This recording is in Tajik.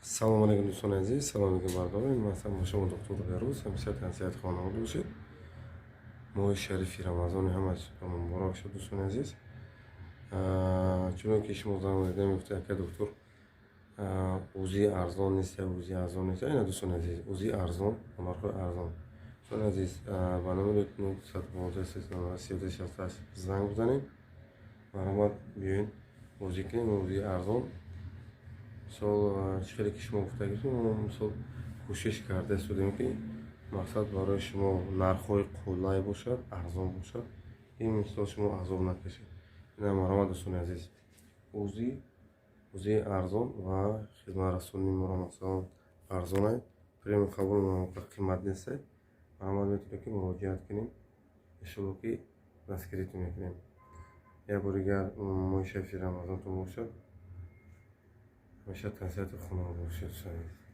Салом алейкум, дӯстони азиз, салом алейкум, бародарон. Ман ҳастам бо шумо, доктор Берӯз. Ҳамеша тансиҳат, хонавода бошед. Моҳи шарифи Рамазони ҳамаи муборак шуд, дӯстони азиз. Чунон ки шумо занг задем, мегуфта: «Ака доктор, УЗИ арзон нест, УЗИ арзон нест». Ина, дӯстони азиз, УЗИ арзон, нархҳои арзон. Дӯстони азиз, ба номери 915 33 68 занг бизанед. Марҳамат, биёед, УЗИ кунем, УЗИ арзон. Мисол, чӣ хеле ки шумо гуфта гирифтем, мо, мисол, кӯшиш карда истодем, ки мақсад барои шумо нархҳои қулай бошад, арзон бошад, ин, мисол, шумо азоб накашед. Ина, марҳамат, дӯстони азиз, УЗИ арзон ва хизматрасонии моро, масалан, арзонай, приёми қабули қимат нестай. Марҳамат, метавонед, ки муроҷиат кунем, иншолло, ки дастгиритон мекунем. Як бори дигар моҳи шарифи Рамазонтон бошад. Ҳамеша тансиҳату хонавода бошед, дӯстони азиз.